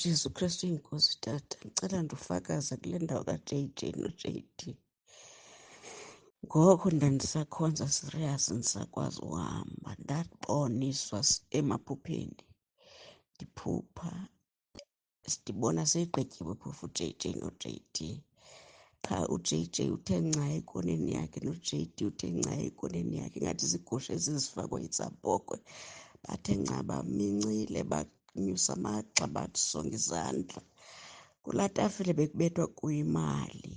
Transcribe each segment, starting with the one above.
Jesu Kristu inkosi tata, ndicela ndifakaze kule ndawo ka-JJ no-JD. Ngoko ndandisakhonza serious ndisakwazi uhamba, ndaboniswa emaphupheni ndiphupha ndibona seyigqityiwe phofu uJJ no-JD. Qha uJJ uthe nca ekoneni yakhe no-JD uthe nca ekoneni yakhe, ingathi ziigusha ezi zifakwe itsabhokwe. Bathe nca bamincile, banyusa amagxa, basonga izandla. Kulaa tafile bekubethwa kuyo imali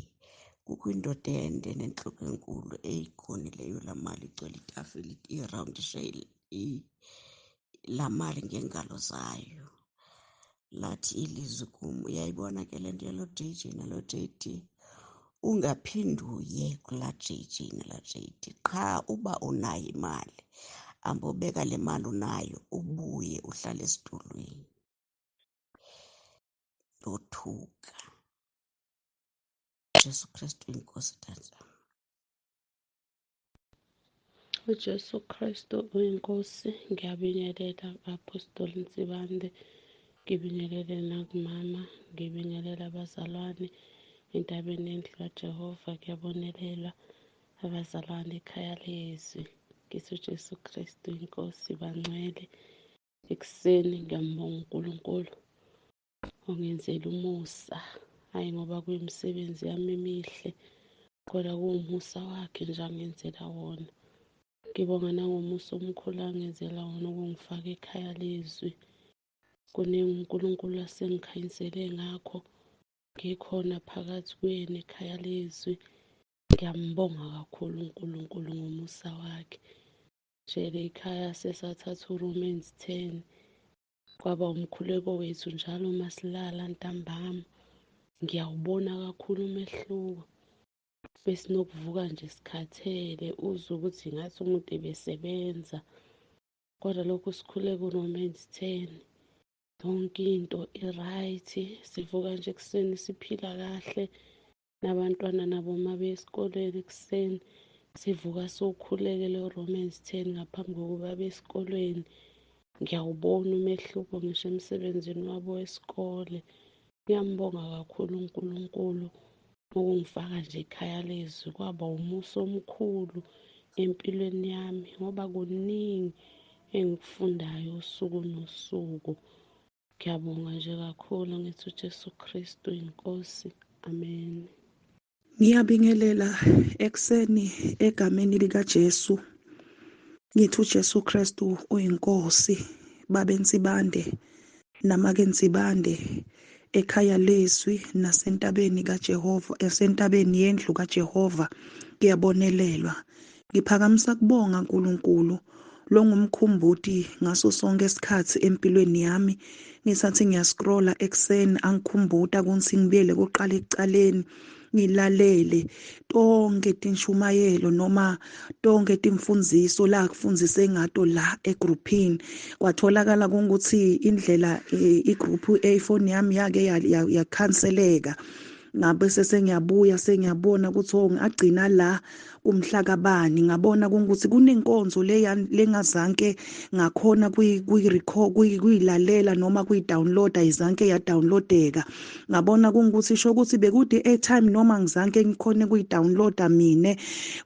kukho indoda ende nentloko enkulu eyigonileyo laa mali, igcwele itafile, irawundishe laa mali ngeengalo zayo. Lathi ilizwi kum, uyayibona ke le nto yaloo JJ naloo JD, ungaphinde uye kulaa JJ nalaa JD. Qha uba unayo imali, hambobeka le mali unayo ubuye uhlale esitulweni. Ndothuka. Jesu Kristu inkosi tata. UJesu Kristu uyinkosi. Ngiyabingelela Apostoli Nsibande, ngibingelele nakumama, ngibingelela abazalwane entabeni yendlu kaJehova. Kuyabonelelwa abazalwane ekhaya lezwi. Ngithi uJesu Kristu inkosi, bangcwele. Ekuseni ngiyambonga uNkulunkulu ongenzela umusa, hhayi ngoba kuyimisebenzi yami emihle, kodwa kuwumusa wakhe nje angenzela wona. Ngibonga nangomusa omkhulu angenzela wona ukungifaka ekhaya lezwi. Kuningi uNkulunkulu asengikhanyisele ngakho, ngikhona phakathi kwenu ekhaya lezwi. Ngiyambonga kakhulu uNkulunkulu ngomusa wakhe. Nje le khaya sesathatha uRomans 10, kwaba umkhuleko wethu njalo uma silala ntambama. Ngiyawubona kakhulu umehluko. Besinokuvuka nje sikhathele, uzwe ukuthi ngathi umuntu ebesebenza, kodwa lokhu sikhuleka uRomans 10, yonke into i-right. Sivuka nje ekuseni siphila kahle, nabantwana nabo uma beya esikolweni ekuseni sivuka siwukhulekele uRomans 10 ngaphambi kokuba beye esikolweni. Ngiyawubona umehluko ngisho emsebenzini wabo wesikole. Ngiyambonga kakhulu uNkulunkulu ngokungifaka nje ekhaya lezwi, kwaba umusa omkhulu empilweni yami ngoba kuningi engikufundayo usuku nosuku. Ngiyabonga nje kakhulu, ngithi uJesu Kristu inkosi. Amen. Ngiyabingelela ekuseni egameni likaJesu. Ngithi uJesu Kristu uyinkosi, Babe Nsibande namake Nsibande, ekhaya lezwi nasentabeni kaJehova, esentabeni yendlu kaJehova kuyabonelelwa. Ngiphakamisa kubonga uNkulunkulu longumkhumbuti ngaso sonke isikhathi empilweni yami. Ngisathi ngiyascrolla ekuseni angikhumbuta ukuthi ngibuyele kuqala ekucaleni, ngilalele tonke tinshumayelo noma tonke timfundziso la kufundzise ngato la egroupini. Kwatholakala ukuthi indlela igroup eyifoni yami yake yakhanseleka, ngabe sengiyabuya sengiyabona ukuthi oh ngagcina la kumhla kabani. Ngabona ukuthi kunenkonzo lengazanke ngakhona kuyilalela noma kuyidownloada, izanke yadownloadeka. Ngabona kungukuthi sho ukuthi bekude airtime noma ngizanke ngikhone kuyidownloada mine.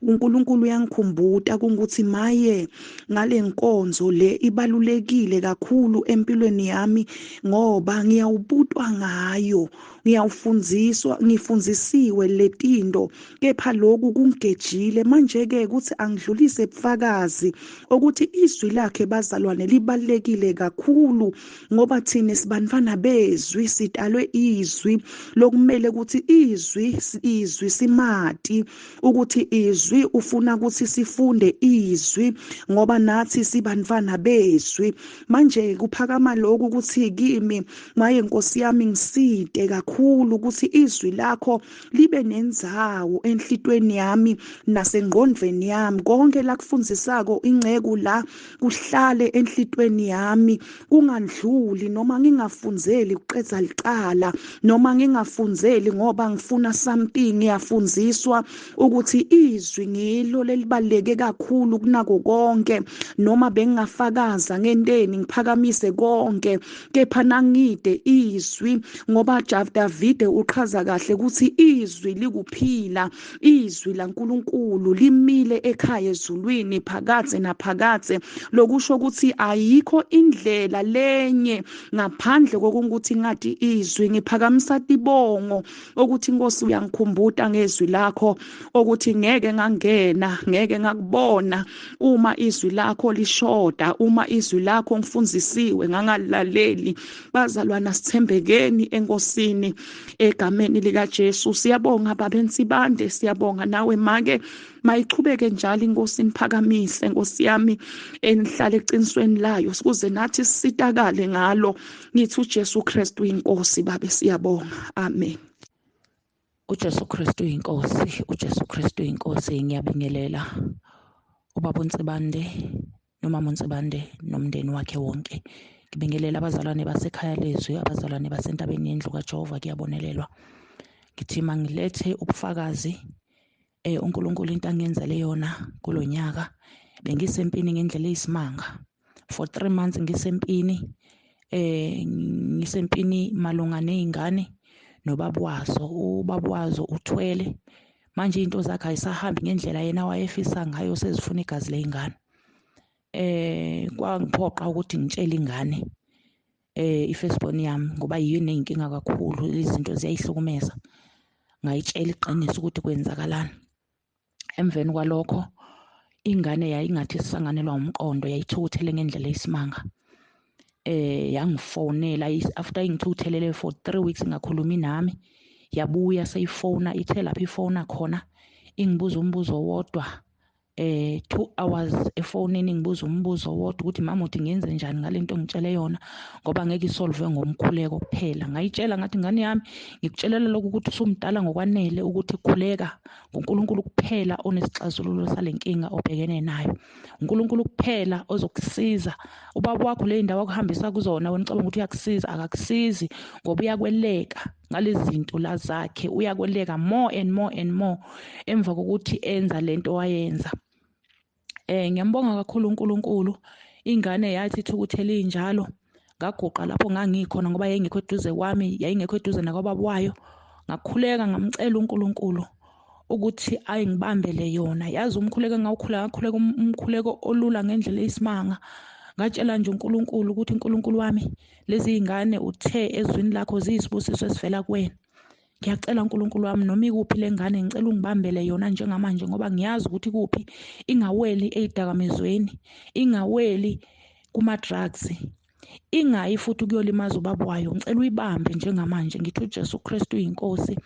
uNkulunkulu uyangikhumbuta kungukuthi maye ngale nkonzo le ibalulekile kakhulu empilweni yami, ngoba ngiyawubutwa ngayo, ngiyawufundziswa, ngifundzisiwe letinto, kepha lokhu kungigejile manje ke ukuthi angidlulise ubufakazi ukuthi izwi lakhe bazalwane libalulekile kakhulu, ngoba thina sibantwana bezwi, sidalwe izwi lokumele ukuthi izwi simati ukuthi izwi ufuna ukuthi sifunde izwi, ngoba nathi sibantwana bezwi. Manje kuphakama lokhu ukuthi kimi maye Nkosi yami ngiside kakhulu ukuthi izwi izwi lakho libe nendzawo enhlitweni yami nasengqondweni yami. Konke lakufundisako inceku la kuhlale enhlitweni yami, kungandluli noma ngingafundzeli kuqedza licala, noma ngingafundzeli ngoba ngifuna something. Ngiyafundziswa ukuthi izwi ngilo lelibaluleke kakhulu kunako konke, noma bengingafakaza ngenteni ngiphakamise konke, kepha nangide izwi, ngoba Davide uchaza kahle ukuthi izwi likuphila, izwi laNkulunkulu limile ekhaya ezulwini phakathe naphakathe. Lokusho ukuthi ayikho indlela lenye ngaphandle kokuthi ngathi izwi. Ngiphakamisa tibongo ukuthi Nkosi uyangikhumbuta ngezwi lakho, ukuthi ngeke ngangena, ngeke ngakubona uma izwi lakho lishoda, uma izwi lakho ngifundzisiwe ngangalaleli. Bazalwana, sithembekeni eNkosini egameni lika Jesu. Siyabonga Baba Nsibande, siyabonga nawe make, mayichubeke njalo iNkosi niphakamise Nkosi yami, enihlale eqinisweni layo ukuze nathi sisitakale ngalo. Ngithi uJesu Kristu inkosi Babe, siyabonga. Amen. uJesu Kristu inkosi, uJesu Kristu inkosi. Ngiyabingelela ubaba uNsibande nomama uNsibande nomndeni wakhe wonke. Ngibingelela abazalwane basekhaya lezwi, abazalwane basentabeni yendlu kaJehova, kuyabonelelwa. Ngithi mangilethe ubufakazi uNkulunkulu into angenzele yona kulonyaka. Bengisempini ngendlela eyisimanga for 3 months, ngisempini ngisempini malunga nezingane nobaba wazo. Ubaba wazo uthwele manje, into zakhe ayisahambi ngendlela yena wayefisa ngayo, sezifuna igazi ley'ngane. Kwangiphoqa ukuthi ngitshele ingane i-firstborn yami, ngoba yiyo eney'nkinga kakhulu, izinto ziyayihlukumeza. Ngayitshela iqiniso ukuthi kwenzakalani. Emveni kwalokho ingane yayingathi sisanganelwa umqondo, yayithukuthele ngendlela eyisimanga. Yangifonela after ingithukuthelele for 3 weeks ingakhulumi nami, yabuya seyifona, ithe lapho ifona khona ingibuza umbuzo owodwa, 2 hours efonini ngibuza umbuzo owodwa ukuthi mama uthi ngenze njani ngalento ngitshele yona, ngoba ngeke isolve ngomkhuleko kuphela. Ngayitshela ngathi ngane yami, ngikutshelela lokhu ukuthi usumdala ngokwanele ukuthi khuleka ngoNkulunkulu kuphela onesixazululo salenkinga obhekene nayo, uNkulunkulu kuphela ozokusiza. Ubaba wakho le ndawo akuhambisa kuzona wena ucabanga ukuthi uyakusiza, akakusizi, ngoba uyakweleka ngalezi zinto la zakhe, uyakweleka more and more and more emva kokuthi enza lento wayenza. Ngiyambonga kakhulu uNkulunkulu. Ingane yathi ithukuthele injalo, ngaguqa lapho ngangikhona ngoba yayingekho eduze kwami, yayingekho eduze nakwababa wayo. Ngakhuleka ngamcela uNkulunkulu ukuthi ayingibambele yona. Yazi umkhuleko engawukhuleka, ngakhuleka umkhuleko olula ngendlela eyisimanga. Ngatshela nje uNkulunkulu ukuthi uNkulunkulu wami, lezi zingane uthe ezwini lakho ziyisibusiso esivela kuwena. Ngiyacela uNkulunkulu wami, noma ikuphi lengane ngicela ungibambele yona njengamanje, ngoba ngiyazi ukuthi kuphi, ingaweli ezidakamizweni, ingaweli kuma drugs, ingayi futhi ukuyolimaza ubaba wayo. Ngicela uyibambe njengamanje. Ngithi uJesu Kristu uyinkosi.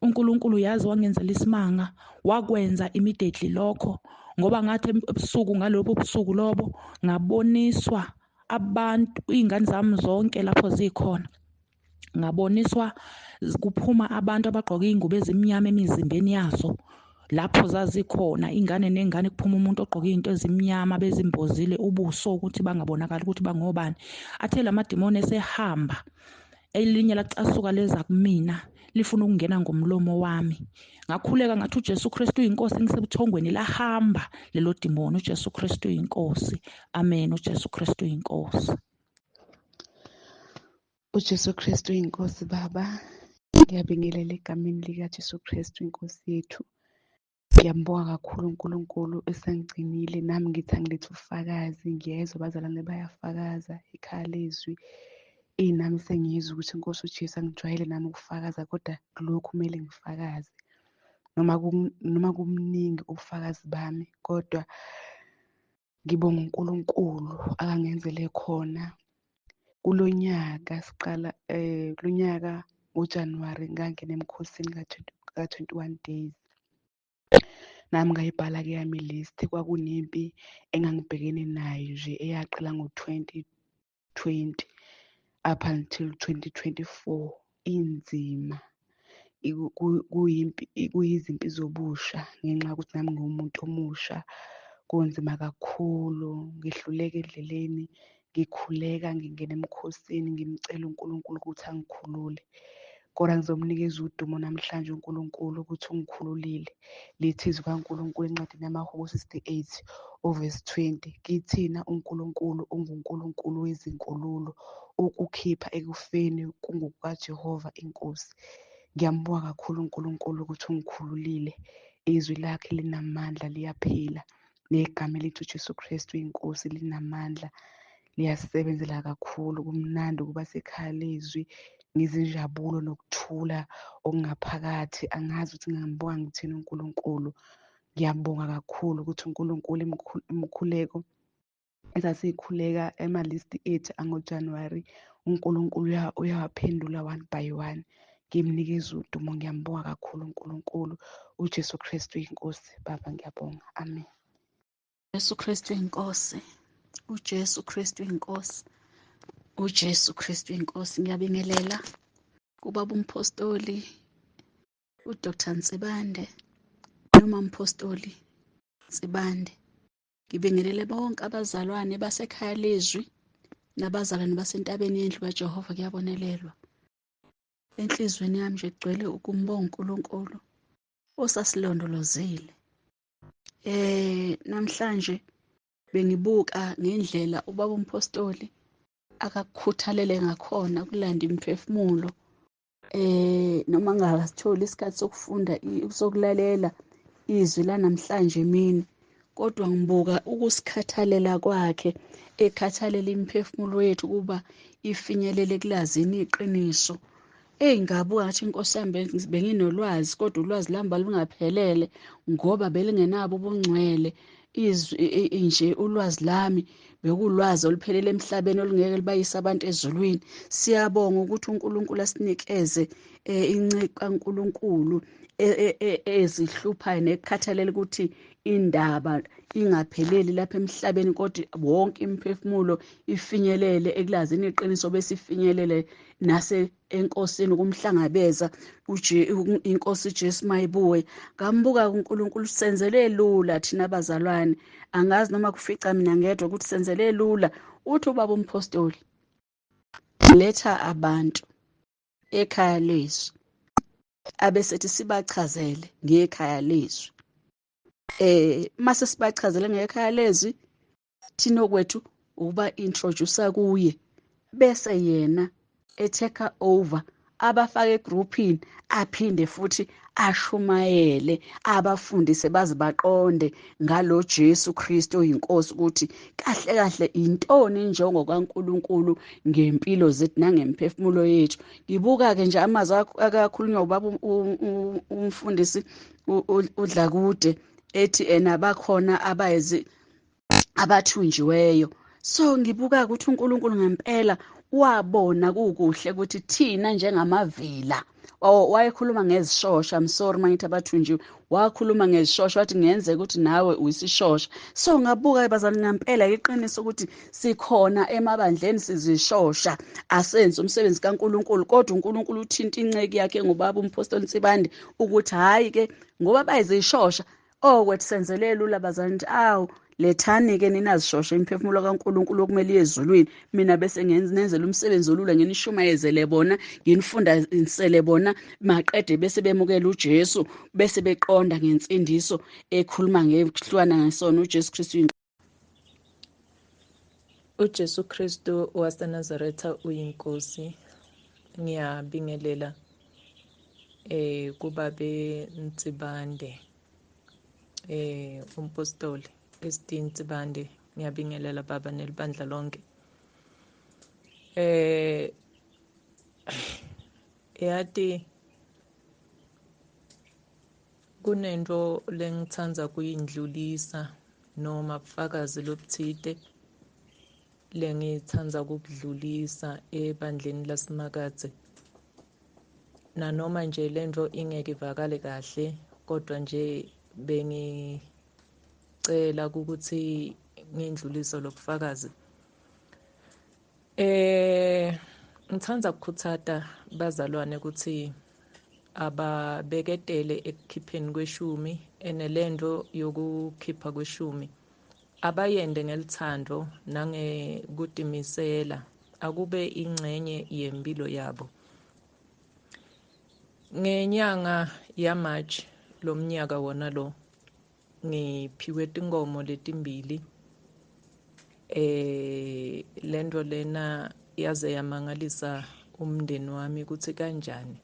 uNkulunkulu yazi wangenzela isimanga, wakwenza immediately lokho, ngoba ngathi ebusuku ngalobo busuku lobo ngaboniswa abantu, izingane zami zonke lapho zikhona, ngaboniswa kuphuma abantu abagqoke ingubo ezimnyama emizimbeni yazo lapho zazikhona, ingane nengane kuphuma umuntu ogqoke izinto ezimnyama bezimbozile ubuso ukuthi bangabonakali ukuthi bangobani. Athe lamadimoni esehamba, elinye lacasuka leza kumina lifuna ukungena ngomlomo wami. Ngakhuleka ngathi uJesu Kristu uyinkosi, ngisebuthongweni lahamba lelo dimoni. uJesu Kristu uyinkosi. Amen. uJesu Kristu uyinkosi. uJesu Kristu uyinkosi Baba. Ngiyabingelela egameni likaJesu Kristu inkosi yethu. Ngiyambonga kakhulu uNkulunkulu esangigcinile, nami ngithi angilethe ubufakazi. Ngiyezwa abazalwane bayafakaza ekhaya lezwi. Nami sengiyizwa ukuthi inkosi uJesu angijwayele nami ukufakaza, kodwa lokhu kumele ngifakaze. Noma kumningi ubufakazi bami, kodwa ngibonga uNkulunkulu akangenzele khona. Kulonyaka siqala kulonyaka ngoJanuary ngangena emkhosini ka-21 days. Nami ngayibhala ke yami list, kwakunempi engangibhekene nayo nje eyaqala ngo-2020 up until 2024, inzima. Kuyimpi, kuyizimpi zobusha ngenxa yokuthi nami ngiwumuntu omusha. Kunzima kakhulu, ngihluleka endleleni, ngikhuleka, ngingena emkhosini, ngimcela uNkulunkulu ukuthi angikhulule. Kodwa ngizomnikeza udumo namhlanje uNkulunkulu ukuthi ungikhululile. Lithi izwi kaNkulunkulu encwadini yamaHubo 68 uvesi 20, kithina uNkulunkulu unguNkulunkulu wezinkululo, ukukhipha ekufeni kungokukaJehova iNkosi. Ngiyambonga kakhulu uNkulunkulu ukuthi ungikhululile. Izwi lakhe linamandla, liyaphila. Negama elithi uJesu Kristu iNkosi linamandla, liyasebenzela kakhulu. Kumnandi ukuba sekhaya lezwi, ngizinjabulo nokuthula okungaphakathi. Angazi ukuthi ngingambonga ngithini uNkulunkulu. Ngiyabonga kakhulu ukuthi uNkulunkulu imikhuleko esasiyikhuleka ema-list ethu angoJanuwari, uNkulunkulu uyawaphendula one by one. Ngimnikeza udumo, ngiyambonga kakhulu uNkulunkulu. uJesu Kristu iNkosi. Baba, ngiyabonga. Amen. Jesu Kristu iNkosi. uJesu Kristu iNkosi. uJesu Kristu iNkosi. Ngiyabingelela kubaba umpostoli uDr Nsibande noma umpostoli Nsibande. Ngibingelele bonke abazalwane basekhaya lezwi nabazalwane basentabeni yendlu kaJehova, kuyabonelelwa. Enhlizweni yami nje kugcwele ukumbonga uNkulunkulu osasilondolozile. Namhlanje bengibuka ngendlela ubaba umpostoli akakukhuthalele ngakhona ukulanda imiphefumulo, noma ngingasitholi isikhathi sokufunda sokulalela izwi lanamhlanje emini, kodwa ngibuka ukusikhathalela kwakhe, ekhathalela imiphefumulo yethu ukuba ifinyelele kulazini iqiniso. Eyi, ngabuka ngathi inkosi yami benginolwazi, kodwa ulwazi lami balungaphelele ngoba belingenabo ubungcwele. Izwi nje ulwazi lami bekulwazi oluphelele emhlabeni olungeke libayise abantu ezulwini. Siyabonga ukuthi uNkulunkulu asinikeze inceku kaNkulunkulu ezihluphayo nekukhathalela ukuthi indaba ingapheleli lapha emhlabeni, kodwa wonke imiphefumulo ifinyelele ekulazini iqiniso, bese ifinyelele nase enkosini ukumhlangabeza inkosi uJesu mayibuye. Ngambuka uNkulunkulu senzele lula thina abazalwane, angazi noma kufica mina ngedwa ukuthi senzele lula. Uthi ubaba umpostoli, letha abantu ekhaya lezwi, abesethi sibachazele ngekhaya lezwi. Mase sibachazele ngekhaya lezwi, thina okwethu ukuba introduce kuye, bese yena etake over, abafake egroupini, aphinde futhi ashumayele, abafundise baze baqonde ngalo Jesu Kristu oyinkosi ukuthi kahle kahle intoni injongo kaNkuluNkulu ngempilo zethu nangemphefumulo yethu. Ngibuka ke nje amazwi akakhulunywa ubaba umfundisi uDlakude ethi ena bakhona abayezi abathunjiweyo. So ngibuka ukuthi uNkulunkulu ngempela wabona kukuhle ukuthi thina njengamavila, wayekhuluma ngezishosha, I'm sorry mangithi abathunjiwe, wakhuluma ngezishosha wathi ngenzeka ukuthi nawe uyisishosha. So ngabuka bazali ngempela iqiniso ukuthi sikhona emabandleni sizishosha, asenze umsebenzi kaNkuluNkulu, kodwa uNkulunkulu uthinta inceki yakhe ngobaba umpostoli Nsibande ukuthi hayi ke ngoba bayizishosha, okwethu senzele lula bazali, ngithi awu lethani-ke ninazishosha imiphefumulo kaNkulunkulu okumele iye ezulwini, mina bese nenzela umsebenzi olula, nginishumayezele bona, nginifundisele bona, maqede bese bemukela uJesu, bese beqonda ngensindiso ekhuluma ngekuhlukana ngesono uJesu Kristu. UJesu Kristu waseNazaretha uyinkosi. Ngiyabingelela kubabe Nsibande, umpostoli SD Nsibande, ngiyabingelela baba nelibandla lonke. Yathi kunento lengithanda kuyindlulisa noma bufakazi lobuthide lengithanda ukudlulisa ebandleni lasimakadze. Nanoma nje lento ingeke ivakale kahle, kodwa nje bengicela ukuthi ngindlulise lobufakazi. Ngithanda ukukhuthaza bazalwane ukuthi Ababeketele ekukhipheni kweshumi, enelento yokukhipha kweshumi abayende ngelithando nangekutimisela, akube ingxenye yempilo yabo. Ngenyanga yaMarch lo mnyaka wona lo, ngiphiwe tinkomo letimbili. Lento lena yaze yamangalisa umndeni wami ukuthi kanjani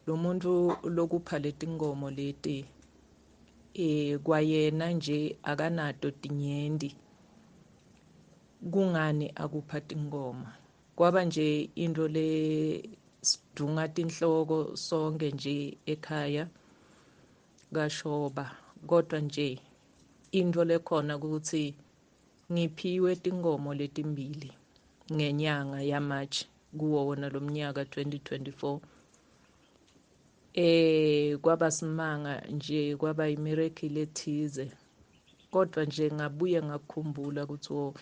lo muntu lokupha letinkomo leti, kwayena nje akanato tinyendi, kungani akupha tinkomo? Kwaba nje into le sidunga tinhloko sonke nje ekhaya kashoba. Kodwa nje into lekhona ukuthi ngiphiwe tinkomo letimbili ngenyanga yaMarch kuwo wona lo mnyaka 2024. Kwaba simanga nje, kwaba imiracle ethize. Kodwa nje ngabuye ngakukhumbula ukuthi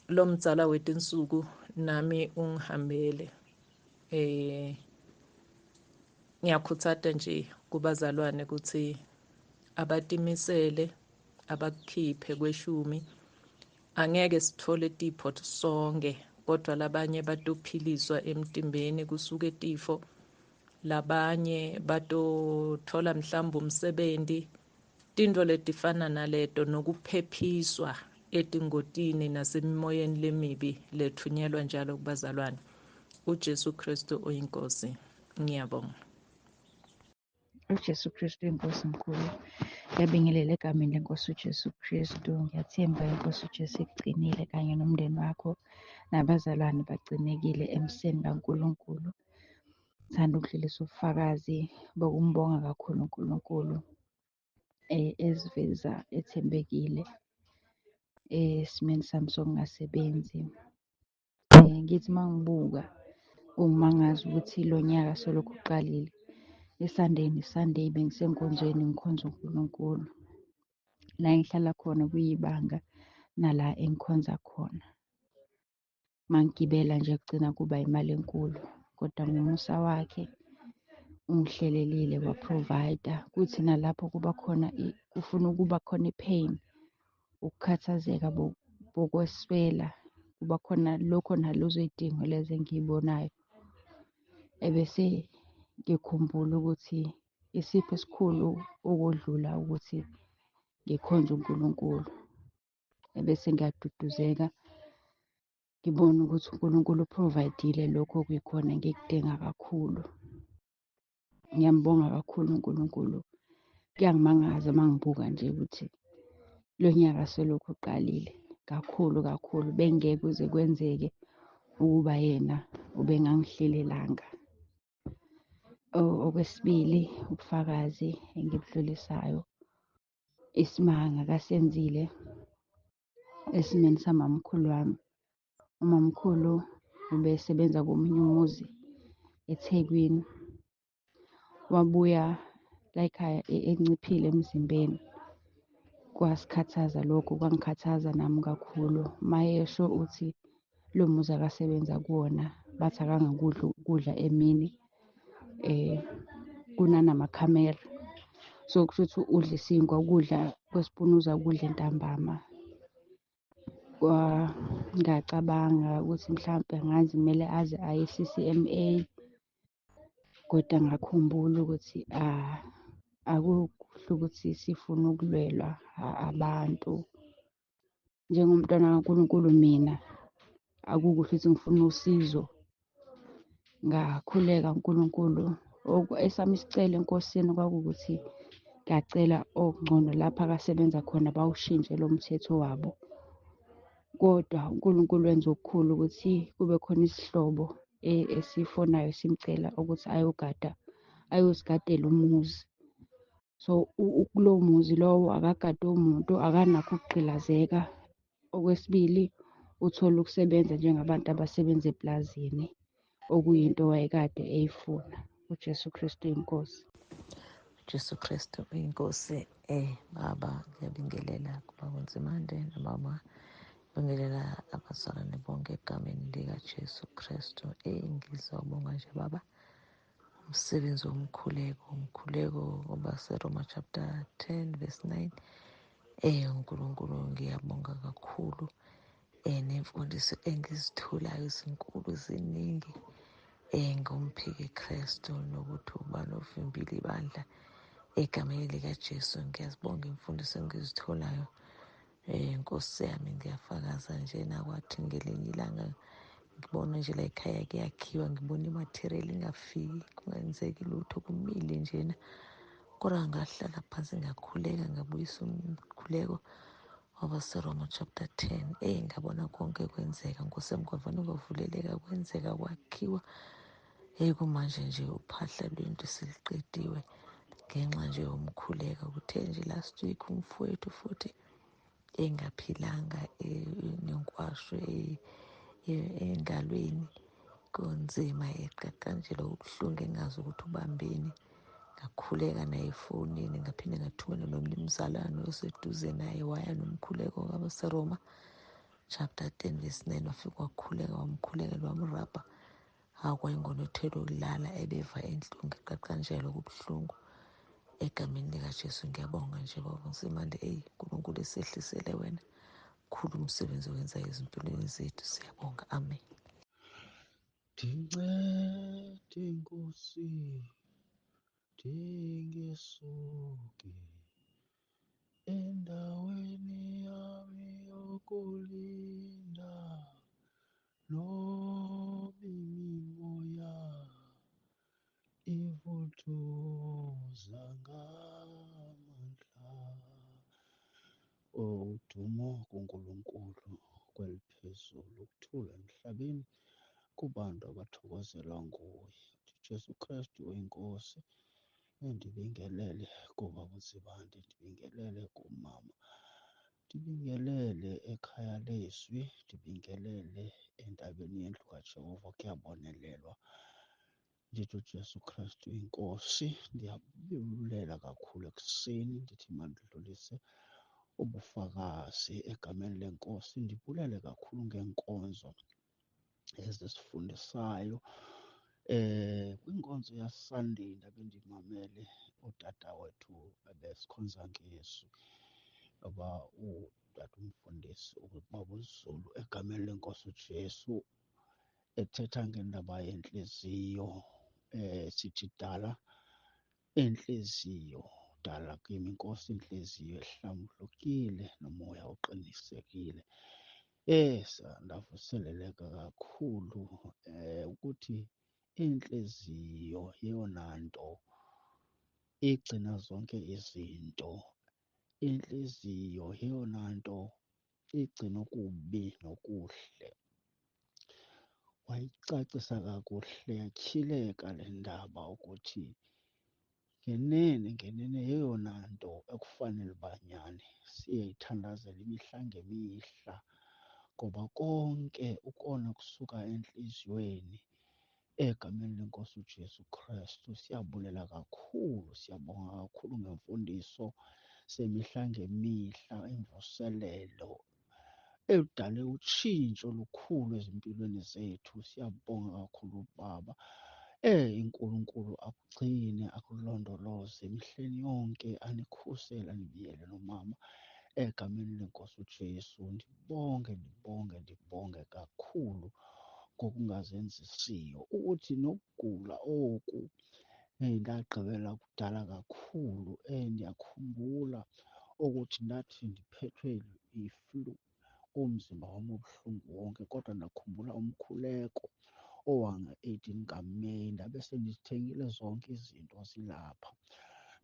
lo mdzala wetinsuku nami ungihambele. Ngiyakhuthata nje kubazalwane ukuthi abatimisele, abakukhiphe kweshumi. Angeke sithole tipho sonke, kodwa labanye batophiliswa emtimbeni kusuke tifo, labanye batothola mhlawumbe umsebenzi, tinto letifana naleto, nokuphephiswa etingotini nasemimoyeni lemibi lethunyelwa njalo kubazalwane. uJesu Kristu uyinkosi. Ngiyabonga. uJesu Kristu inkosi mkhulu. Ngiyabingelela egameni lenkosi uJesu Kristu. Ngiyathemba inkosi uJesu ikugcinile kanye nomndeni wakho nabazalwane bagcinekile emseni kaNkulunkulu. Ngithanda ukudlulisa ubufakazi bokumbonga kakhulu uNkulunkulu eziveza ethembekile esimeni sami sokungasebenzi. Ngithi uma ngibuka kungimangaza ukuthi lo nyaka selokhu uqalile, iSunday neSunday bengisenkonzweni ngikhonza uNkulunkulu. La engihlala khona kuyibanga nala engikhonza khona. Mangigibela nje kugcina kuba imali enkulu, kodwa ngomusa wakhe ungihlelelile wa-provide-a. Kuthi nalapho kuba khona kufuna ukuba khona i-pain, ukukhathazeka bokweswela, kuba khona lokho nalezo y'dingo lezo engiy'bonayo. Ebese ngikhumbula ukuthi isipho esikhulu ukudlula ukuthi ngikhonze uNkulunkulu. Ebese ngiyaduduzeka, ngibone ukuthi uNkulunkulu u-provide-ile lokho okuyikhona engikudinga kakhulu. Ngiyambonga kakhulu uNkulunkulu. Kuyangimangaza uma ngibuka nje ukuthi lo nyaka selokhu uqalile kakhulu kakhulu, bengeke kuze kwenzeke ukuba yena ubengangihlelelanga. Okwesibili, ubufakazi engibudlulisayo, isimanga kasenzile esimeni samamkhulu wami. Umamkhulu ubesebenza komunye umuzi eThekwini, wabuya la ekhaya enciphile emzimbeni. Kwasikhathaza lokho, kwangikhathaza nami kakhulu. Mayesho uthi lo muzi akasebenza kuwona bathi akangakudla ukudla emini, kunanamakhamera, so kusho ukuthi udla isinkwa, ukudla kwesipuni uzakudla ntambama. Ngacabanga ukuthi mhlampe angazi kumele aze aye e-CCMA, kodwa ngakhumbula ukuthi akukuhle ukuthi sifune ukulwelwa abantu. Njengomntwana kaNkulunkulu mina akukuhle ukuthi ngifune usizo. Ngakhuleka uNkulunkulu, esami isicelo enkosini kwakuwukuthi ngiyacela okungcono lapha akasebenza khona bawushintshe lo mthetho wabo. Kodwa uNkulunkulu wenza okukhulu ukuthi kube khona isihlobo esifonayo simcela ukuthi ayogada, ayosigadela umuzi. So kulowo muzi lowo akagadwe umuntu, akanakho ukugqilazeka. Okwesibili, uthole ukusebenza njengabantu abasebenza eplazini, okuyinto wayekade eyifuna. uJesu Kristu inkosi. Jesu Kristu inkosi. Baba, ngiyabingelela kuba Nzimande nomama, ngibingelela abazalwane bonke egameni likaJesu Kristu. Ngizobonga nje baba, Umsebenzi womkhuleko, umkhuleko ngoba seRoma chapter 10 verse 9. UNkulunkulu ngiyabonga kakhulu nemfundiso engizitholayo zinkulu ziningi ngomphiki Kristu nokuthi ubani ovimbile ibandla egameni likaJesu. Ngiyazibonga imfundiso engizitholayo. Nkosi yami, ngiyafakaza nje nakwathi ngelinye ilanga ngibona nje la ekhaya kuyakhiwa, ngibona imaterial ingafiki, kungenzeki lutho, kumile njena. Kodwa ngahlala phansi ngakhuleka, ngabuyisa umkhuleko wabaseRoma chapter 10. Ngabona konke kwenzeka, Nkosi yami, kwavane kwavuleleka, kwenzeka, kwakhiwa. Kumanje nje uphahla lwendlu seliqediwe ngenxa nje yomkhuleko. Kuthe nje last week umfowethu futhi engaphilanga, nenkwasho engalweni, kunzima, eqaqanjelwa ubuhlungu, engazi ukuthi ubambeni. Ngakhuleka naye efonini, ngaphinde ngathumela nomnye umzalwane oseduze naye, waya nomkhuleko kwabaseRoma chapter 10 verse 9. Wafika wakhuleka, wamkhulekela, wamrabha. Akwayingonothelo ukulala, ebeva inhlungu, eqaqanjelwa kubuhlungu. Egameni likaJesu ngiyabonga nje baba Nzimande. UNkulunkulu esehlisele wena, mkhulu umsebenzi owenzayo ezimpilweni zethu, siyabonga. Amen. Ndincede Nkosi, ndingesuki endaweni yami yokulinda, noba imimoya ivuthuza ngamandla. Udumo kuNkulunkulu kweliphezulu, ukuthula emhlabeni kubantu abathokozelwa nguye. UJesu Kristu uyiNkosi. Ndibingelele kubaba uNzibande, ndibingelele kumama, ndibingelele ekhaya lezwi, ndibingelele entabeni yendlu kaJehova, kuyabonelelwa. Ndithi uJesu Kristu iNkosi. Ndiyabulela kakhulu ekuseni, ndithi mandidlulise ubufakazi egameni leNkosi. Ndibulele kakhulu ngeenkonzo ezisifundisayo. Kwinkonzo yaSunday ndabe ndimamele utata wethu ebesikhonza ngezwi, oba utata umfundisi ubaba uZulu egameni leNkosi uJesu, ethetha ngendaba yentliziyo. Sithi dala intliziyo, dala kimi Nkosi intliziyo ehlambulukile nomoya oqinisekile. Ndavuseleleka kakhulu ukuthi intliziyo yeyona nto igcina zonke izinto. Intliziyo yeyona nto igcina okubi nokuhle. Wayicacisa kakuhle, yatyhileka le ndaba ukuthi ngenene ngenene yeyona nto ekufanele uba nyhani siyayithandazela imihla ngemihla, ngoba konke ukona kusuka entliziyweni. Egameni leNkosi uJesu Kristu siyabulela kakhulu, siyabonga kakhulu ngemfundiso semihla ngemihla, imvuselelo edale utshintsho olukhulu ezimpilweni zethu. Siyabonga kakhulu Baba. uNkulunkulu akugcine, akulondoloze emihleni yonke, anikhusele, anibiyele nomama egameni leNkosi uJesu. Ndibonge, ndibonge, ndibonge kakhulu ngokungazenzisiyo ukuthi nokugula oku ndagqibela kudala kakhulu. Ndiyakhumbula ukuthi ndathi ndiphethwe yiflu, umzimba wam ubuhlungu wonke, kodwa ndakhumbula umkhuleko owange-18 kaMeyi, ndabe sendizithengile zonke izinto zilapha,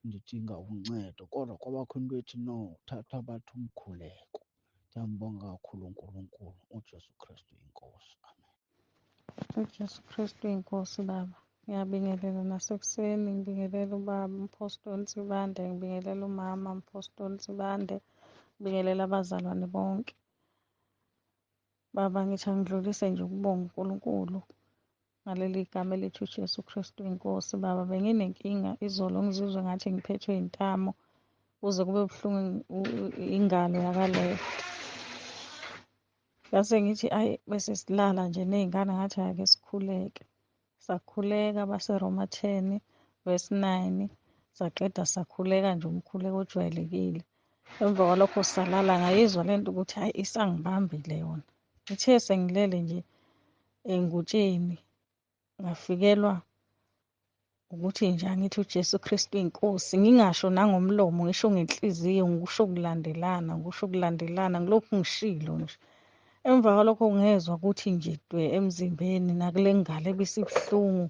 ndidinga uncedo, kodwa kwabakho into ethi no, thatha bathi umkhuleko. Ndiyambonga kakhulu uNkulunkulu, uJesu Kristu iNkosi. Amen. UJesu Kristu iNkosi. Baba, ngiyabingelela nasekuseni, ngibingelela ubaba uMphostoli Nsibande, ngibingelela umama uMphostoli Nsibande, ngibingelela abazalwane bonke. Baba, ngithi angidlulise nje ukubonga uNkulunkulu ngaleli gama elithi uJesu Kristu iNkosi. Baba, benginenkinga izolo, ngizizwe ngathi ngiphethwe intamo kuze kube buhlungu ingalo yaka-left. Ngase ngithi ayi, bese silala nje ney'ngane, ngathi ake sikhuleke. Sakhuleka baseRoma 10 verse 9, saqeda sakhuleka nje umkhuleko ojwayelekile. Emva kwalokho salala, ngayizwa lento ukuthi hhayi isangibambile yona. Ngithe sengilele nje engutsheni ngafikelwa ukuthi nje angithi uJesu Kristu inkosi, ngingasho nangomlomo, ngisho ngenhliziyo, ngisho kulandelana, ngisho kulandelana, ngilokhu ngishilo nje. Emva kwalokho ngezwa ukuthi nje dwe emzimbeni nakule ngalo ebisibuhlungu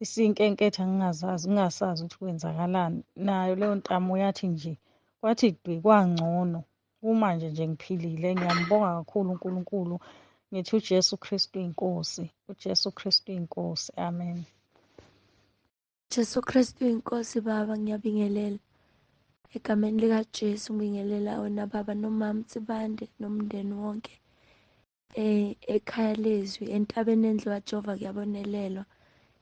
isinkenketha, ngingazazi, ngingasazi ukuthi kwenzakalani. Nayo leyo ntamo yathi nje kwathi dwe kwangcono. Kumanje nje ngiphilile, ngiyambonga kakhulu uNkulunkulu. Ngithi uJesu Kristu inkosi, uJesu Kristu inkosi. Amen. Jesu Kristu inkosi baba, ngiyabingelela egameni likaJesu, ngibingelela wena baba nomama Nsibande nomndeni wonke ekhaya lezwi entabeni endlu kaJehova kuyabonelelwa.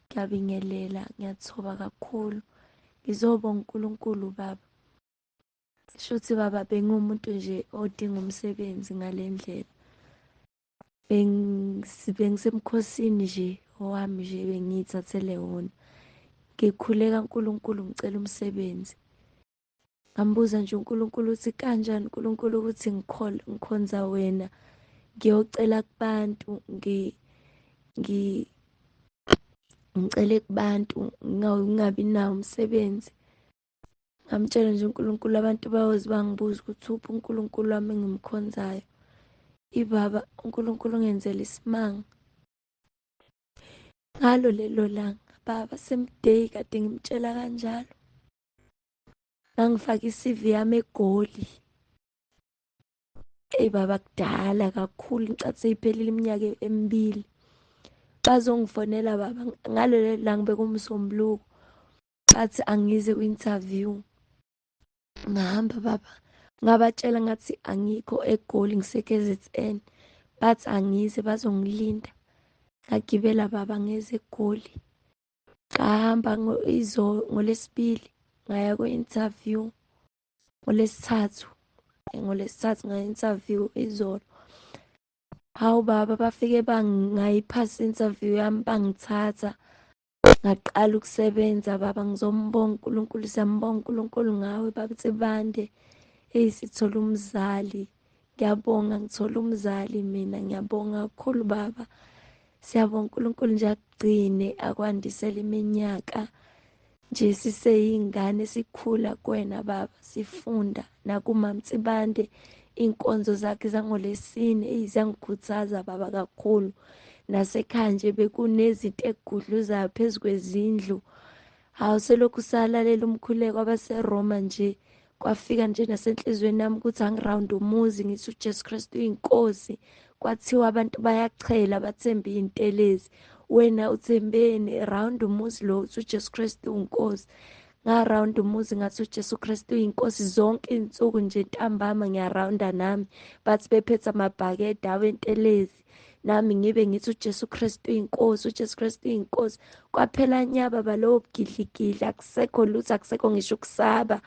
Ngiyabingelela, ngiyathoba kakhulu, ngizobonga uNkulunkulu baba. Shuthi baba bengumuntu nje odinga umsebenzi ngale ndlela. Bengisemkhosini nje owami nje bengiyithathele wona. Ngikhuleka uNkulunkulu ngicela umsebenzi. Ngambuza nje uNkulunkulu ukuthi kanjani uNkulunkulu ukuthi ngikhonza wena, ngiyocela kubantu, ngicele kubantu ngingabi nawo umsebenzi. Ngamtshela nje uNkulunkulu, abantu bayoze bangibuza ukuthi uphi uNkulunkulu wami engimkhonzayo. Ibaba uNkulunkulu ungenzela isimanga. Ngalo lelo langa baba same day kade ngimtshela kanjalo, ngangifaka i-CV yami eGoli. Eyi baba kudala kakhulu, ngicathi seyiphelile iminyaka emibili. Bazongifonela baba ngalelo langa bekuwumsombuluko, bathi angize kwi-interview. Ngahamba baba, ngabatshela ngathi angikho eGoli, ngise-KZN. Bathi angize bazongilinda. Ngagibela baba ngeze eGoli. Ngahamba ngoLwesibili ngaya kwi-interview, ngoLwesithathu ngaya interview izolo. Hawu baba, bafike bangayiphasa i-interview yami, bangithatha. Ngaqala ukusebenza baba, ngizombonga uNkulunkulu, siyambonga uNkulunkulu ngawe baba Nsibande. Eyi sithola umzali, ngiyabonga ngithola umzali mina, ngiyabonga kakhulu baba. Siyabonga uNkulunkulu nje akugcine akwandisele iminyaka nje, siseyingane sikhula kuwena baba, sifunda nakumama Nsibande. Iy'nkonzo zakhe zangoLwesine eyi ziyangikhuthaza baba kakhulu. Nasekhaya nje bekunezinto ekugudluzayo phezu kwezindlu. Hawu selokhu salalela umkhuleko abaseRoma nje, kwafika nje nasenhliziyweni yami ukuthi angirawunde umuzi ngithi uJesu Kristu uyinkosi. Kwathiwa abantu bayachela bathembe iy'ntelezi, wena uthembeni? Rawunda umuzi lo uthi uJesu Kristu uyinkosi. Ngarawunda umuzi ngathi uJesu Kristu uyinkosi zonke iy'nsuku nje ntambama ngiyarawunda nami. Bathi bephethe amabhakede awentelezi, nami ngibe ngithi uJesu Kristu uyinkosi, uJesu Kristu uyinkosi. Kwaphela nya baba lowo bugidligidli, akusekho lutho, akusekho ngisho ukusaba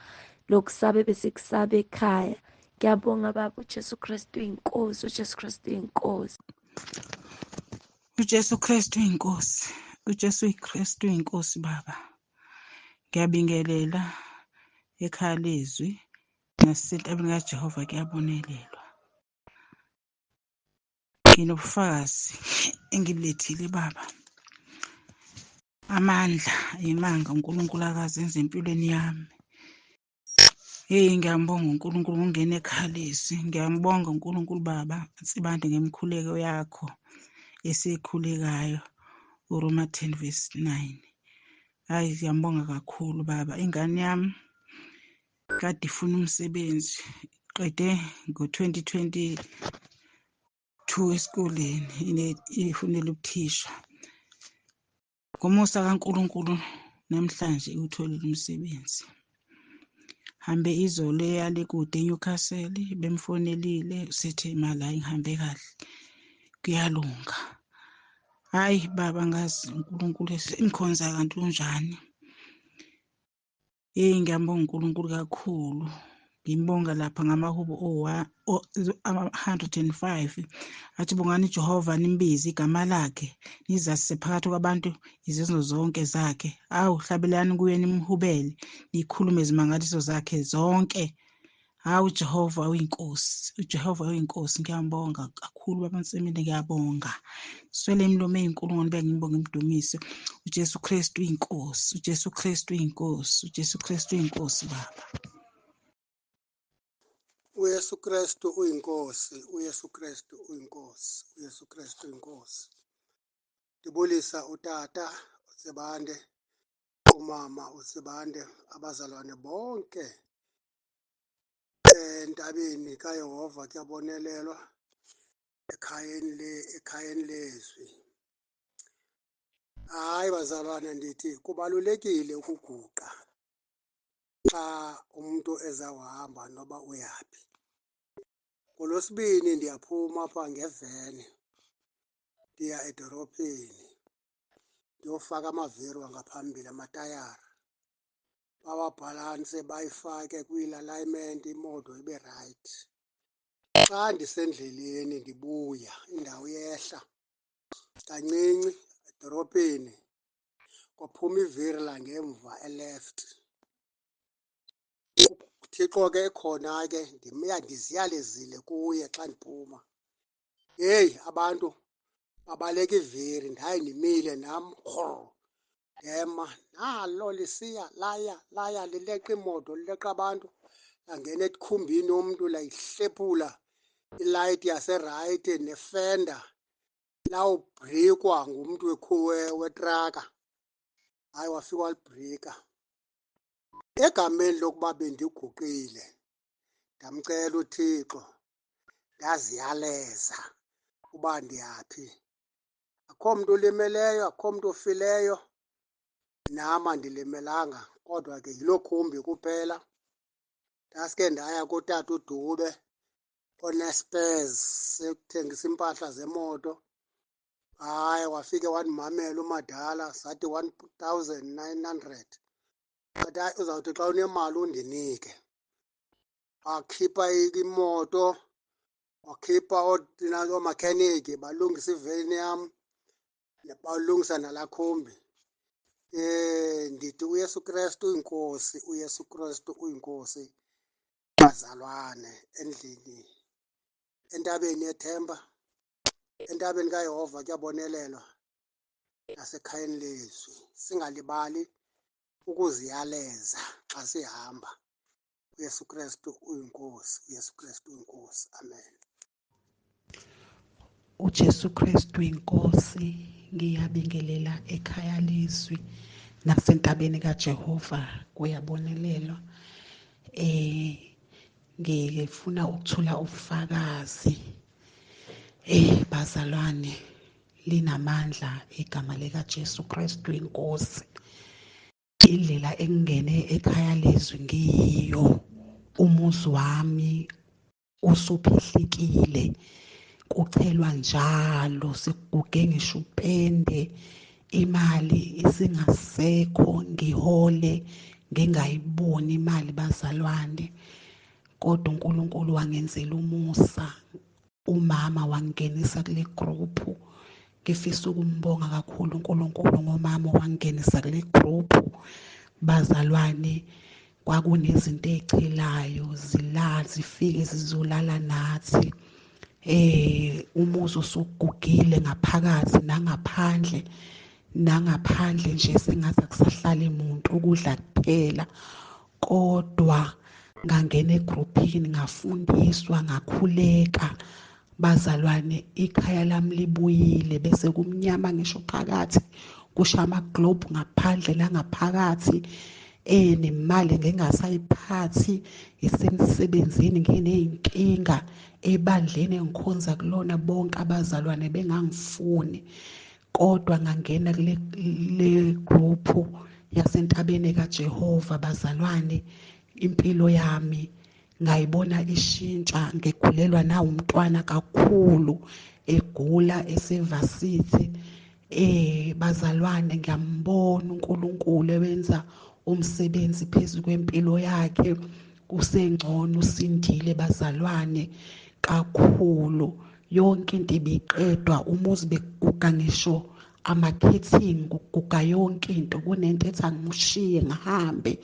lokusaba ebesikusaba ekhaya. Ngiyabonga baba, uJesu Kristu uyinkosi, uJesu Kristu uyinkosi. uJesu Kristu uyinkosi, uJesu Kristu uyinkosi baba. Ngiyabingelela ekhaya lezwi nasentabeni kaJehova kuyabonelelwa. Nginobufakazi engibulethile baba. Amandla imanga uNkulunkulu akazenze empilweni yami. Hey, ngiyambonga uNkulunkulu ngokungena ekhaya lezwi. Ngiyambonga uNkulunkulu baba Nsibande ngemkhuleko yakho esiyikhulekayo uRoma 10 verse 9. Hayi ngiyambonga kakhulu baba. Ingane yami kade ifuna umsebenzi, qede ngo-2022 esikoleni ifunela ubuthisha. Ngomusa kaNkulunkulu namhlanje iwutholile umsebenzi. Hambe izolo eyale kude eNewcastle, bemfonelile usethe imali hayi ngihambe kahle kuyalunga. Hayi baba ngazi uNkulunkulu engikhonza kanti unjani. Hey ngiyambonga uNkulunkulu kakhulu. Ngimbonga lapha ngamahubo 105 athi bongani Jehova, nimbize igama lakhe, nizazise phakathi kwabantu izenzo zonke zakhe. Awu, hlabelani kuye, nimhubele, nikhulume izimangaliso zakhe zonke. Hawu Jehova uyinkosi, uJehova uyinkosi. Ngiyambonga kakhulu Baba Nsimini, ngiyabonga. Swele imilomo eyinkulungwane beke ngibonge imdumiso. UJesu Kristu uyinkosi, uJesu Kristu uyinkosi, uJesu Kristu uyinkosi Baba. UYesu Kristu uyinkosi, uYesu Kristu uyinkosi, uYesu Kristu uyinkosi. Ndibulisa utata uTsibande, umama uTsibande, abazalwane bonke entabeni kaYehova kuyabonelelwa ekhayeni le ekhayeni lezwi. Hayi bazalwane, ndithi kubalulekile ukuguqa xa umuntu ezawuhamba noba uyaphi. NgoLwesibini ndiyaphuma apha ngeveni ndiya edorophini ndiyofaka amaviri wangaphambili, amatayara, bawabhalanse bayifake kwii-alignment imoto ibe rayithi. Xa ndisendleleni ndibuya indawo yehla kancinci edorophini, kwaphuma iviri langemva e-left. UThixo ke ekhona ke ndiziyalezile kuye xa ndiphuma. Heyi, abantu babaleka iviri, ndaye ndimile nam rhoro ndema. Nalo lisiya laya laya lileqa imoto, lileqa abantu, langena ekhumbini yomntu layihlephula ilayiti yaserayithi nefenda, lawubhrikwa ngumntu wetraka. Hayi, wafika walibhrika. Egameni lokuba bendiguqile ndamcela uThixo, ndaziyaleza uba ndiyaphi. Akho mntu ulimeleyo, akho mntu ufileyo, nam andilimelanga, kodwa ke yiloo khumbi kuphela. Ndaske ndaya kutata uDube onespares sekuthengisa iimpahla zemoto. Hayi, wafike wandimamela umadala, sathi 1900. Wathi hayi, uzawuthi xa unemali undinike. Wakhipha imoto, wakhipha oomakhenikhi balungisa iveni yam, balungisa nalaa khumbi. Ndithi uYesu Krestu uyinkosi, uYesu Krestu uyinkosi bazalwane endlini, entabeni yethemba, entabeni kaYehova kuyabonelelwa nasekhayeni lezwi. Singalibali ukuziyaleza xa sihamba. uYesu Krestu uyinkosi, uYesu Krestu uyinkosi. Amen. UJesu Kristu inkosi. Ngiyabingelela ekhaya lezwi nasentabeni kaJehova kuyabonelelwa. Ngifuna ukuthula ubufakazi. Bazalwane, linamandla igama lika Jesu Kristu inkosi. Indlela engingene ekhaya lezwi ngiyiyo, umuzi wami usuphihlikile, kuchelwa njalo, sekuguge ngisho upende, imali isingasekho, ngihole ngingayiboni imali bazalwane. Kodwa uNkulunkulu wangenzela umusa, umama wangingenisa kule group. Ngifisa ukumbonga kakhulu uNkulunkulu ngomama owangingenisa kule group bazalwane. Kwakunezinto ey'chelayo zila zifike zizolala nathi, umuzi usugugile ngaphakathi nangaphandle, nangaphandle nje sengathi akusahlali muntu, ukudla kuphela. Kodwa ngangena egruphini, ngafundiswa, ngakhuleka bazalwane, ikhaya lami libuyile. Bese kumnyama ngisho phakathi, kusha ama-globe ngaphandle nangaphakathi, nemali ngingasayiphathi, isemsebenzini nginey'nkinga, ebandleni engikhonza kulona bonke abazalwane bengangifuni. Kodwa ngangena kule le group yasentabeni kaJehova bazalwane, impilo yami ngayibona ishintsha. Ngigulelwa nawumntwana kakhulu, egula esevasithi. Bazalwane, ngiyambona uNkulunkulu ewenza umsebenzi phezu kwempilo yakhe. Kusengcono, usindile bazalwane kakhulu. Yonke into ibiqedwa, umuzi bekuguga ngisho amakhethini, kuguga yonke into. Kunento ethi angimushiye ngihambe,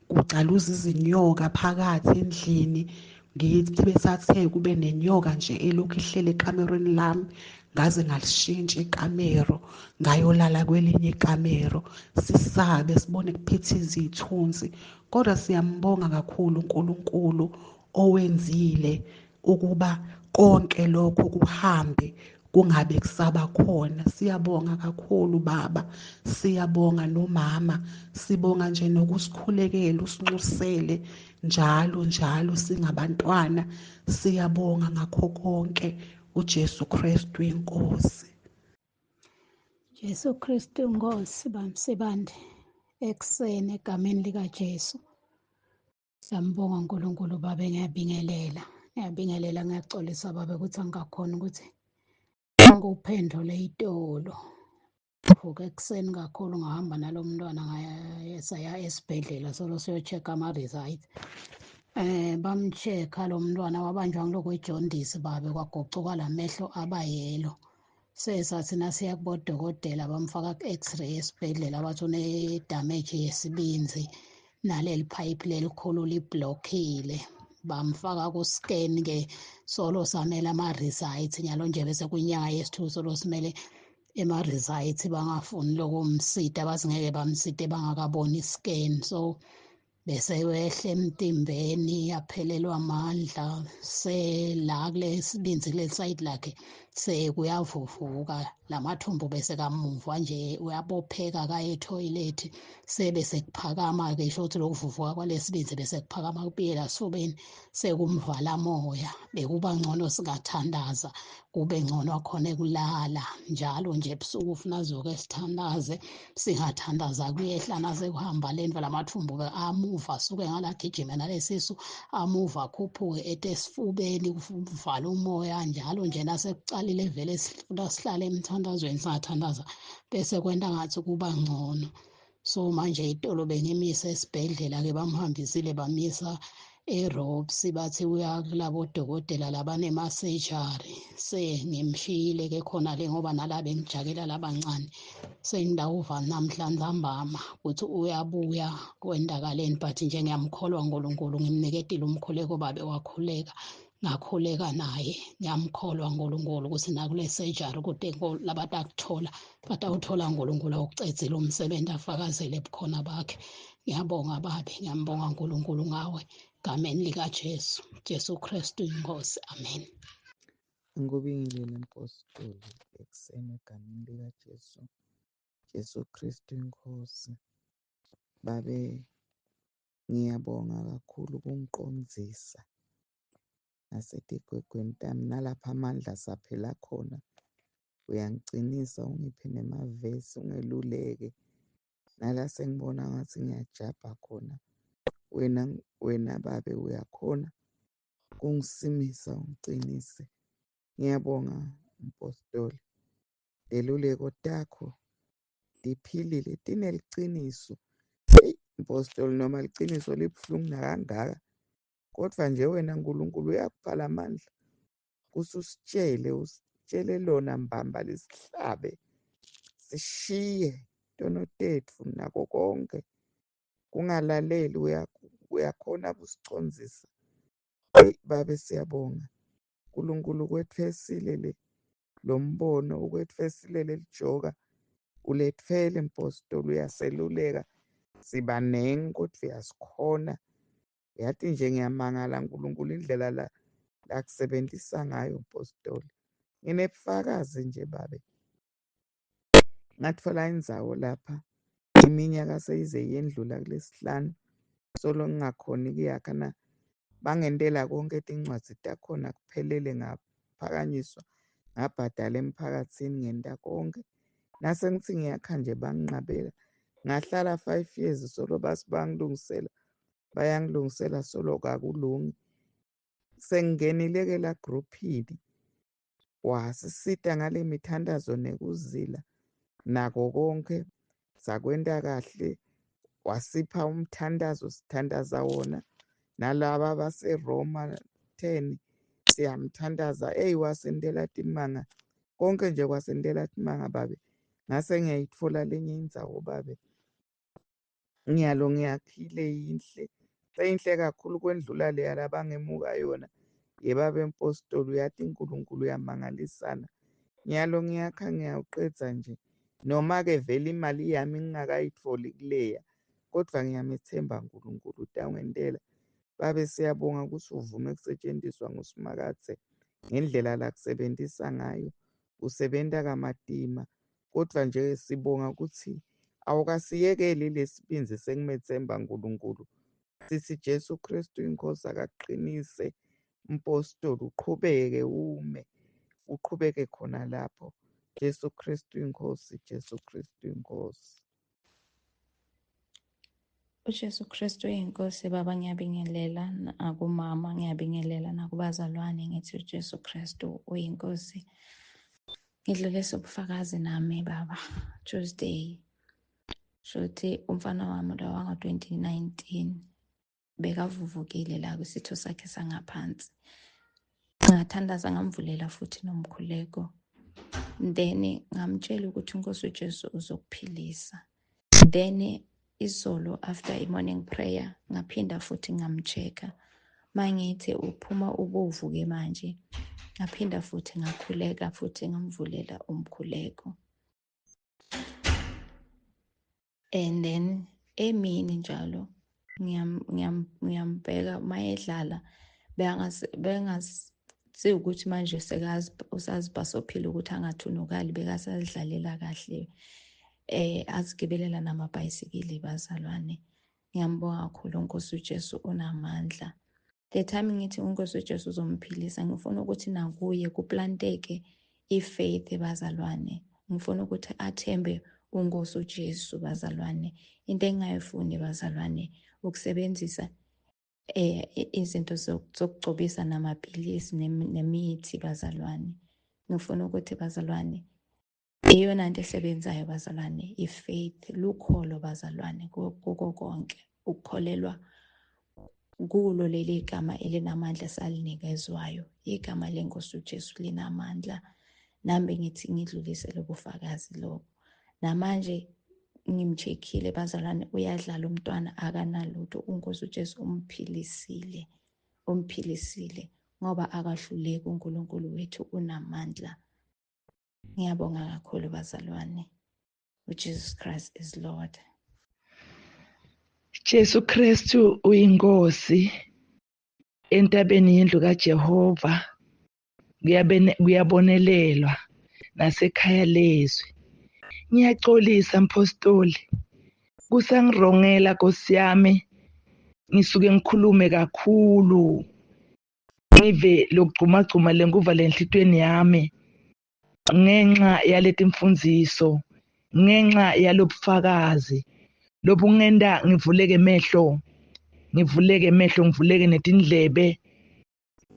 kugcaluza izinyoka phakathi endlini. Ngithi besathe kube nenyoka nje elokhu ihlele ekamerweni lami, ngaze ngalishintsha ikamero ngayolala kwelinye ikamero. Sisabe sibone kuphithiza iy'thunzi, kodwa siyambonga kakhulu uNkulunkulu owenzile ukuba konke lokho kuhambe kungabe kusaba khona. Siyabonga kakhulu baba, siyabonga nomama, sibonga nje nokusikhulekela usinxusele njalo njalo singabantwana. Siyabonga ngakho konke. uJesu Kristu inkosi. Jesu Kristu inkosi. Bamsibande ekuseni egameni likaJesu. Siyambonga uNkulunkulu babe, ngiyabingelela, ngiyabingelela, ngiyaxolisa babe ukuthi angikakhona ukuthi ngikuphendule itolo. Vuka ekuseni kakhulu ngahamba nalo mntwana saya esibhedlela solo siyo-check ama-results. Bamcheck-a lo mntwana, wabanjwa ngilokhu i-jaundice babe, kwagucuka lamehlo aba yellow. Sesathi nasiya kubodokotela bamfaka ku-x-ray esibhedlela, bathi une-damage yesibindzi naleli pipe lelikhulu liblockile. Bamfaka ku-scan-ke, solo samele ama-results nyalo nje, bese kwinyanga yesithu solo simele ema-results. Bangafuni lokumsita, bathi ngeke bamsite bangakaboni i-scan. So bese wehle emtimbeni, aphelelwa amandla, sela kule sibindzi kuleli side lakhe sekuyavuvuka lamathumbu, bese kamuva nje uyabopheka kaye etoilet, sebe sekuphakama-ke, isho ukuthi lokuvuvuka kwalesibindzi bese kuphakama kubuyela esifubeni, sekumvala moya. Bekuba ngcono singathandaza kube ngcono akhone kulala njalo nje ebusuku, ufuna azoke sithandaze. Singathandaza kuyehla nasekuhamba lento, lamathumbu amuva asuke ngalagijima nalesisu, amuva akhuphuke ete esifubeni, kuvala umoya njalo nje. Nasekucalile vele sifuna sihlale emthandazweni, singathandaza bese kwenta ngathi kuba ngcono. So manje itolo bengimise esibhedlela-ke, bamhambisile bamisa eRobs, bathi uya kulabo dokotela labanema-surgery. Sengimshiyile-ke khona le ngoba nala bengijakela labancane, sengidawuva namhla ntambama ukuthi uyabuya kwendakaleni. But nje ngiyamkholwa uNkulunkulu, ngimniketile umkhuleko babe, wakhuleka, ngakhuleka naye. Ngiyamkholwa uNkulunkulu ukuthi nakule surgery kude labatakuthola batawuthola uNkulunkulu awucedzile umsebenzi, afakazele ebukhona bakhe. Ngiyabonga babe, ngiyambonga uNkulunkulu ngawe, gameni likaJesu, Jesu Kristu inkosi, amen. Ngikubingelele mpostoli ekuseni egameni likaJesu, Jesu Kristu inkosi. Babe, ngiyabonga kakhulu ukungiqondzisa nasetigwegweni tami nalapha amandla saphela khona. Uyangicinisa ungiphe nemavesi ungeluleke nala sengibona ngathi ngiyajabha khona. Wena wena babe uyakhona kungisimisa ungicinise. Ngiyabonga mpostoli, teluleko takho tiphilile tineliciniso. Eyi mpostoli, noma liciniso libuhlungu nakangaka, kodwa nje wena Nkulunkulu uyakupha lamandla kuthi usitshele, usitshele lona mbamba, lisihlabe sishiye tono tetfu nako konke kungalaleli. Uyakhona kusicondzisa. Eyi babe, siyabonga Nkulunkulu ukwetfesile le lo mbono, ukwetfesile lelijoka, uletfele mpostoli, uyaseluleka sibanengi kodwa uyasikhona. Yathi nje ngiyamangala Nkulunkulu indlela la lakusebentisa ngayo mpostoli. Nginebufakazi nje babe, ngatfola indzawo lapha iminyaka seyize yendlula kulesihlanu solo ngingakhoni kuyakha na bangentela konke, tincwadzi takhona kuphelele, ngaphakanyiswa, ngabhadala emphakathini, ngenta konke. Nase ngithi ngiyakha nje banginqabela, ngahlala 5 years solo basi bangilungisela, bayangilungisela solo kakulungi. Sengingenile-ke la gruphini, wasisita ngale mithandazo nekuzila nako konke, sakwenta kahle, wasipha umthandazo, sithandaza wona. Nalaba baseRoma 10 siyamthandaza. Eyi, wasendela timanga konke nje, kwasendela timanga babe. Ngase ngiyayitfola lenye indzawo babe, ngiyalo ngiyakhile, yinhle, seyinhle kakhulu kwendlula leya labangemuka yona yebabe mpostoli. Uyati uNkulunkulu uyamangalisana. Ngiyalo ngiyakha, ngiyawuqedza nje, noma-ke vele imali yami ngingakayitfoli kuleya, kodwa ngiyamethemba uNkulunkulu utawungentela. Babe, siyabonga ukuthi uvume kusetshenziswa nguSimakadze ngendlela lakusebentisa ngayo. Usebenta kamatima, kodwa nje sibonga ukuthi awukasiyekeli lesibindzi sekumethemba uNkulunkulu. Sithi Jesu Kristu inkosi akakuqinise mpostoli, uqhubeke ume, uqhubeke khona lapho. Jesu Kristu inkosi, Jesu Kristu inkosi. UJesu Kristu uyinkosi. Baba, ngiyabingelela nakumama, ngiyabingelela nakubazalwane, ngithi uJesu Kristu uyinkosi. Ngidlulise ubufakazi nami baba. Tuesday, shuthi umfana wami lo wango-2019 bekavuvukile la kwisitho sakhe sangaphansi. Ngathandaza, ngamvulela futhi nomkhuleko, then ngamtshela ukuthi inkosi uJesu uzokuphilisa. Then izolo after i-morning prayer ngaphinda futhi ngamcheck-a, mangithi uphuma ubovu-ke manje. Ngaphinda futhi ngakhuleka futhi ngamvulela umkhuleko, and then emini njalo ngiyambheka mayedlala, bengasi ukuthi manje sekazi usazibhasophile ukuthi angathunukali, bekasazidlalela kahle, azigibelela namabhayisikili. Bazalwane, ngiyambonga kakhulu uNkosi uJesu, unamandla. The time ngithi uNkosi uJesu uzomphilisa, ngifuna ukuthi nakuye kuplanteke ifaith bazalwane. Ngifuna ukuthi athembe uNkosi uJesu bazalwane. Into engingayifuni bazalwane, ukusebenzisa izinto zokugcobisa namapilisi nemithi bazalwane. Ngifuna ukuthi bazalwane, iyona nto esebenzayo bazalwane i-faith, lukholo bazalwane, kuko konke ukukholelwa kulo leli gama elinamandla esalinikezwayo, igama lenkosi uJesu linamandla. Nami ngithi ngidlulise lobufakazi lobo. Namanje ngimcheckile bazalwane, uyadlala umntwana, akanalutho. UNkosi uJesu umphilisile, umphilisile, ngoba akahluleki uNkulunkulu wethu, unamandla. Ngiyabonga kakhulu bazalwane. uJesus Christ is Lord. Jesu Kristu uyinkosi entabeni yendlu kaJehova, kuyabonelelwa nasekhaya lezwi. Ngiyaxolisa mpostoli, kusangirongela Nkosi yami, ngisuke ngikhulume kakhulu, ngive lokugcumagcuma lenkuva lenhlitweni yami ngenxa yaleti mfundziso, ngenxa yalobufakazi lobungenta ngivuleke emehlo, ngivuleke emehlo, ngivuleke netindlebe,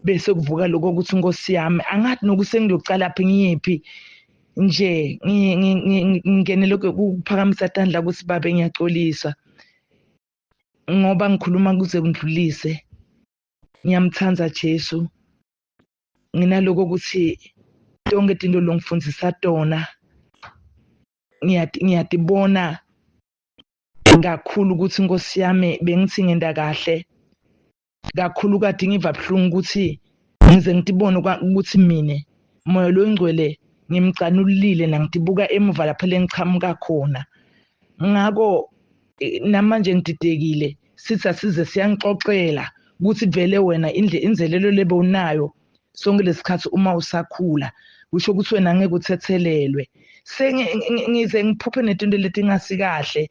bese kuvuka lokho ukuthi inkosi yami angathi nokusengiyocala phi, ngiyiphi nje. Ngingenele ukuphakamisa tandla ukuthi babe ngiyaxolisa ngoba ngikhuluma kuze kundlulise. Ngiyamthanda Jesu, nginaloko ukuthi tonke tinto longifundisa tona ngiyatibona kakhulu ukuthi inkosi yami bengithi ngenda kahle kakhulu, kade ngiva buhlungu ukuthi ngize ngitibone ukuthi mina moya loyingcwele ngimcanulile nangitibuka emuva lapha lengichamuka khona. Ngako namanje ngididekile, sithi asize siyangixoxela ukuthi vele wena inzelelo lebe unayo sonke lesikhathi uma usakhula, kusho ukuthi wena ngeke uthethelelwe. Sengize ngiphuphe netinto letingasikahle,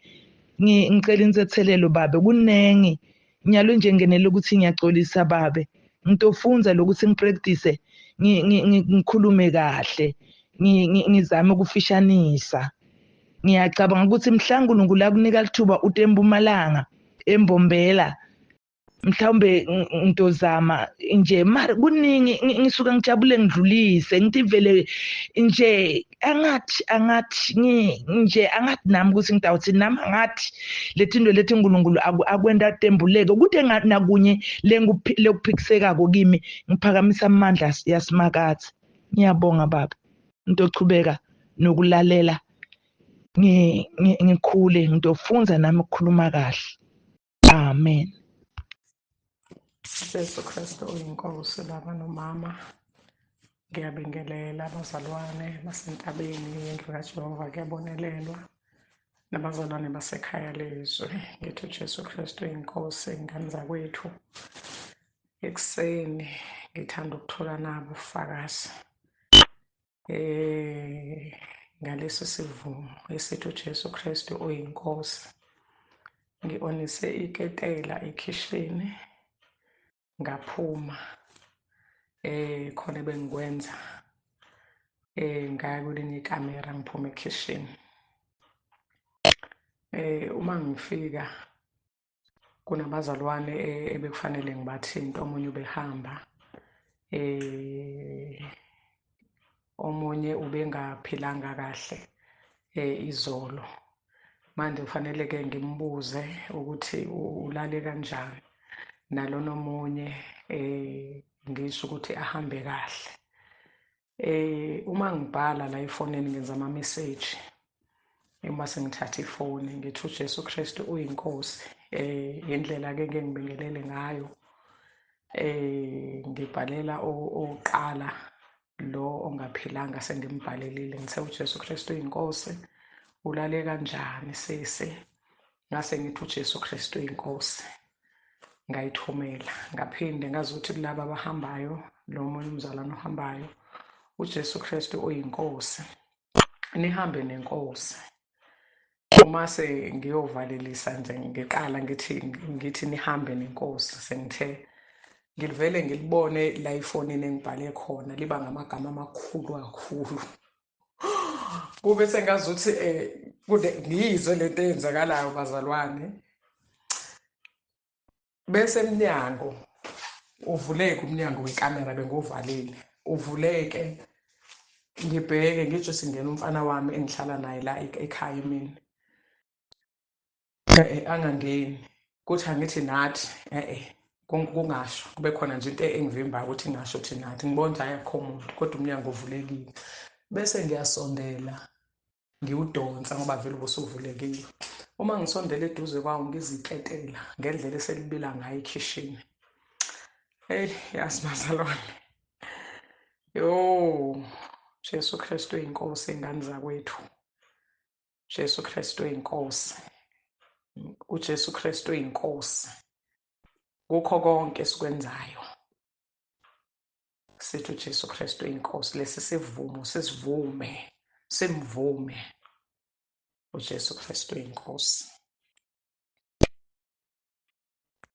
ngicela insethelelo babe, kunengi nyalo nje ngenele ukuthi ngiyaxolisa babe. Ngitofunza lokuthi ngipractice, ngikhulume kahle, ngizame ukufishanisa. Ngiyacabanga ukuthi mhla uNkulunkulu akunika lithuba ute eMpumalanga embombela, Mhlawumbe ngitozama nje, mara kuningi ngisuka ngijabule ngidlulise, ngithi vele nje angathi nje angathi nami ukuthi ngitawuthi nami angathi letinto lethi uNkulunkulu akwenda tembuleke kude nakunye lekuphikiseka kimi, ngiphakamisa amandla yaSimakadze. Ngiyabonga baba, ngitochubeka nokulalela, ngikhule, ngitofunza nami ukukhuluma kahle. Amen. Jesu Kristu uyinkosi, baba nomama. Ngiyabingelela abazalwane basentabeni yendlu kaJehova, kuyabonelelwa nabazalwane basekhaya lezwe. Ngithi uJesu Kristu uyinkosi, ingane zakwethu. Ekuseni ngithanda ukuthola nabo ubufakazi ngalesi sivumo esithi uJesu Kristu uyinkosi. Ngi-onise iketela ekhishini, ngaphuma khona ebengikwenza, ngaya kwelinye ikamera, ngiphuma ekhishini. Uma ngifika kunabazalwane ebekufanele ngibathinte, omunye ubehamba, omunye ubengaphilanga kahle izolo. Manje kufanele-ke ngimbuze ukuthi ulale kanjani, nalona omunye ngisho ukuthi ahambe kahle. Uma ngibhala la efonini ngenza ama-message, uma sengithatha ifoni ngithi uJesu Kristu uyinkosi. Indlela-ke ngeke ngibingelele ngayo, ngibhalela oqala lo ongaphilanga, sengimbhalelile ngithe uJesu Kristu uyinkosi, ulale kanjani sisi? Ngase ngithi uJesu Kristu uyinkosi, ngayithumela. Ngaphinde ngazuthi kulaba abahambayo, lo omunye umzalwane ohambayo, uJesu Kristu uyinkosi, nihambe nenkosi. Uma sengiyovalelisa nje ngiqala ngithi nihambe nenkosi, sengithe ngilivele ngilibone la efonini engibhale khona, liba ngamagama amakhulu kakhulu. Kube sengazuthi ngiyizwe lento eyenzakalayo bazalwane. Bese emnyango uvuleke, umnyango wekamera benguvalile, uvuleke, ngibheke ngitsho singena umfana wami engihlala naye la ekhaya emini, angangeni, kuthi angithi nathi kungasho, kube khona nje into engivimbayo ukuthi ngingasho ukuthi nathi, ngibona ukuthi ayakho umuntu, kodwa umnyango uvulekile. Bese ngiyasondela ngiwudonsa ngoba vele ubusuvulekile. Uma ngisondela eduze kwawo ngiziketela ngendlela eselibila ngayo ekhishini. Hey, yazi bazalwane, yo Jesu Kristu uyinkosi, ingane zakwethu. Jesu Kristu uyinkosi, uJesu Kristu uyinkosi kukho konke esikwenzayo. Sithi uJesu Kristu uyinkosi, lesi sivumo sisivume, simvume uJesu Kristu uyinkosi.